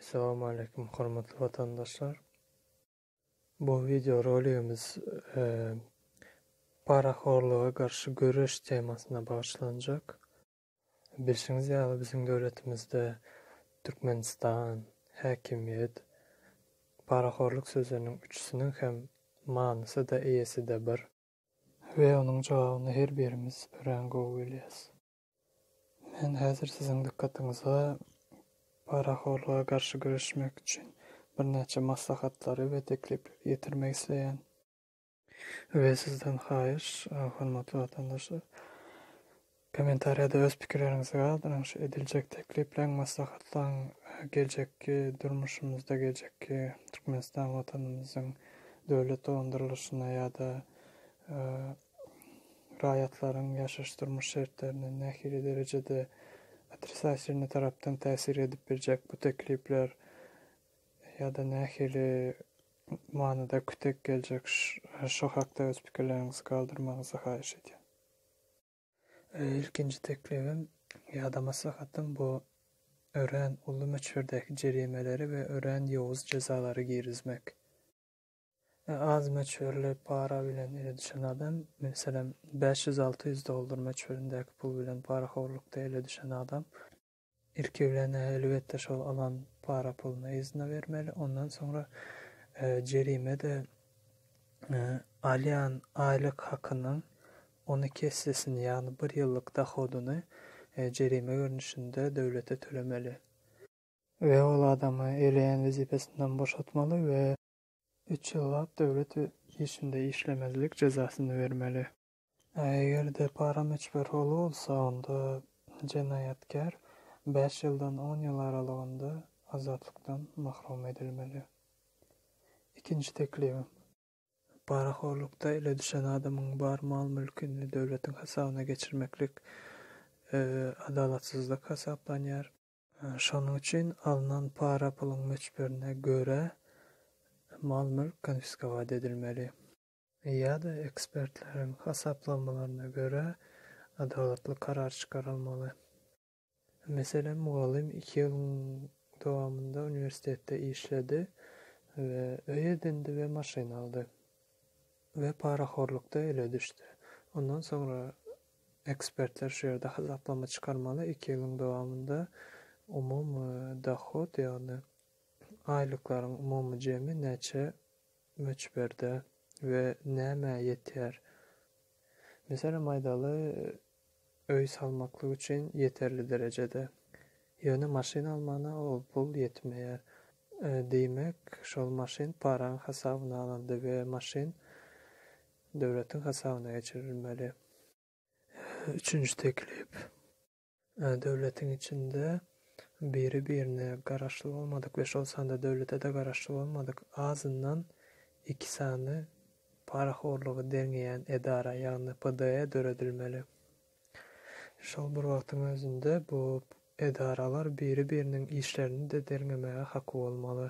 Essalamu Aleýkum hormatly watandaşlar. Bu wideo roligimiz parahorluga garşy göreş temasyna bagyşlanjak. Bilşiňiz ýaly biziň döwletimizde Türkmenistan, häkimiýet, parahorluk sözleriniň üçüsiniň hem manysy-da eýesi-de bir. We onuň jogabyny her birimiz örän gowy bilýäs. Men häzir siziň dykgatyňyza parahorluga garşy göreşmek üçin birnäçe maslahatlary we teklipleri ýetirmek isleýän. We sizden haýyş, hormatly watandaşlar, kommentariýada öz pikirleriňizi galdyryň, şu ediljek teklipleň, maslahatlaň geljekki durmuşymyzda, geljekki Türkmenistan watanymyzyň döwlet dolandyrylyşyna ýa-da raýatlaryň ýaşaýyş-durmuş şertlerine nähili derejede otrisatilnyý tarapdan täsir edip biljek bu teklipler ýa-da nähili manyda kütek geljek şo hakda öz pikirleriňizi galdyrmagyňyzy haýyş edýän. Ilkinji teklibim ýa-da maslahatym bu örän uly möçberdäki jerimeleri we örän ýowuz jezalary girizmek. Az möçberli para bilen ele düşen adam, meselem, 500-600 dollar möçberindäki pul bilen parahorlukda ele düşen adam, ilki bilen elbetde şol alan para puluny yzyna bermeli, ondan soňra jerime-de alýan aýlyk hakynyň 12 essesini, ýagny bir ýyllyk dohodyny jerime görnüşinde döwlete tölemeli. We ol adamy eýleýän wezipesinden boşatmaly we üç ýyllap döwlet işinde işlemezlik jezasyny bermeli. Eger-de para möçberi uly bolsa, onda jenaýatkär bäş ýyldan on ýyl aralygynda azatlykdan mahrum edilmeli. Ikinji teklibim. Parahorlukda ele düşen adamyň bar mal-mülküni döwletiň hasabyna geçirmeklik adalatsyzlyk hasaplanýar. Şonuň üçin alnan para puluň möçberine görä mal-mülk konfiskowat edilmeli. Ýa-da ekspertleriň hasaplamalaryna görä adalatly karar çykarylmaly. Meselem, mugallym iki ýylyň dowamynda uniwersitetde işledi we öý edindi we maşyn aldy. We parahorlukda ele düşdi. Ondan soňra Ekspertler şu ýerde hasaplama çykarmaly, iki ýylyň dowamynda umumy dohod, ýagny aýlyklaryň umumy jemi näçe möçberde we nämä ýetýär. Meselem aýdaly, öý salmaklyk üçin ýeterli derejede. Ýöne maşyn almana ol pul ýetmeýär. Diýmek, şol maşyn paraň hasabyna alyndy we maşyn Döwletiň hasabyna geçirilmeli. Üçünji teklip. Döwletiň içinde biri-birine garaşly bolmadyk we şol sanda döwlete-de garaşly bolmadyk azyndan iki sany parahorlugy derňeýän edara, ýagny PDE döredilmeli. Şol bir wagtyň özünde bu Edaralar biri-biriniň işlerini-de derňemäge haky bolmaly.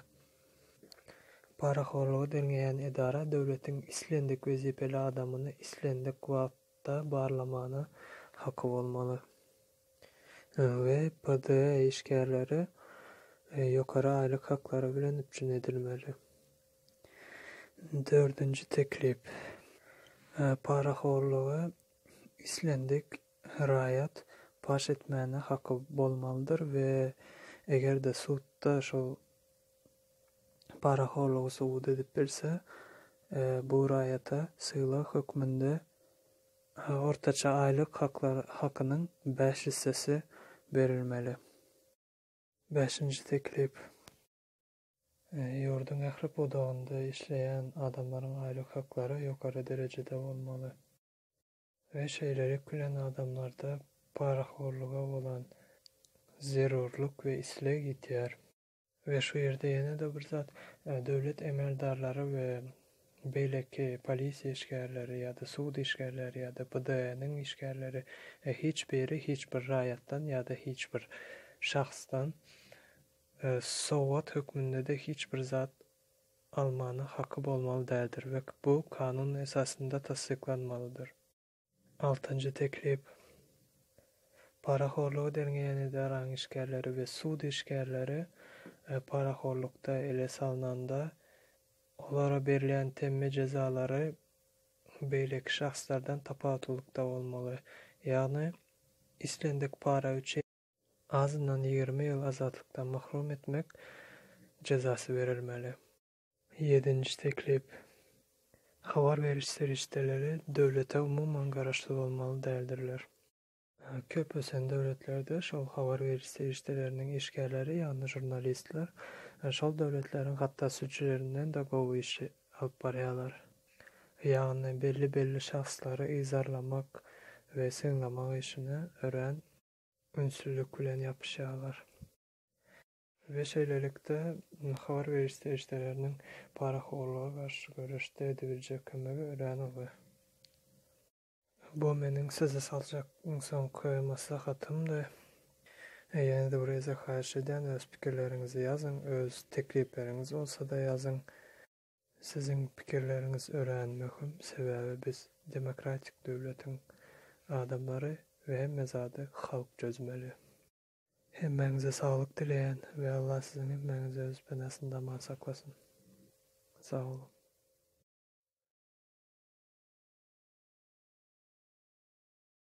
Parahorlugy derňeýän edara döwletiň islendik wezipeli adamyny islendik wagtda barlamana haky bolmaly. We PDE işgärleri ýokary aýlyk haklary bilen üpjün edilmeli. Dördünji teklip. Parahorlugy islendik Raýat paş etmäne haky bolmalydyr we eger-de sudda şol parahorlugy subut edip bilse, bu raýata sylag hökmünde ortaça aýlyk hakynyň bäş hissesi berilmeli. Bäşinji teklip. Ýurduň ähli pudagynda işleýän adamlaryň aýlyk haklary ýokary derejede bolmaly. We şeýlelik bilen adamlarda parahorluga bolan zerurlyk we isleg ýitýär. We şu ýerde ýene-de bir zat, döwlet emeldarlary we beýleki polisiýa işgärleri ýa-da sud işgärleri ýa-da PDE-niň işgärleri hiç biri hiç bir raýatdan ýa-da hiç bir şahsdan sowgat hökmünde-de hiç bir zat almana haky bolmaly däldir we bu kanun esasynda tassyklanmalydyr. Altynjy teklip. Parahorlugy derňeýän edaranyň işgärleri we sud işgärleri parahorlukda ele salnanda olara berilýän temmi jezalary beýleki şahslardan tapawutlylykda bolmaly. Ýagny islendik para üçin azyndan 20 ýyl azatlykdan mahrum etmek jezasy berilmeli. Ýedinji teklip. Habar beriş serişdeleri döwlete umuman garaşly bolmaly däldirler. Köp ösen döwletlerde şol habar beriş serişdeleriniň işgärleri, ýagny žurnalistler şol döwletleriň hatda sülçülerinden-de gowy iş alyp barýarlar. Ýagny belli-belli şahslary yzarlamak we synlamak işine örän ünslülik bilen ýapyşýarlar. We şeýlelikde, habar beriş serişdeleriniň parahorluga garşy göreşde edebiljek kömegi örän uly. Bu meniň size saljak iň soňky maslahatymdy. Ýene-de bir gezek haýyş edýän, öz pikirleriňizi ýazyň, öz teklipleriňiz bolsa-da ýazyň. Siziň pikirleriňiz örän möhüm, sebäbi biz demokratik döwletiň adamlary we hemme zady halk çözmeli. Hemmäňize saglyk dileýän we Allah siziň hemmäňizi öz penasynda aman saklasyn. Sag boluň.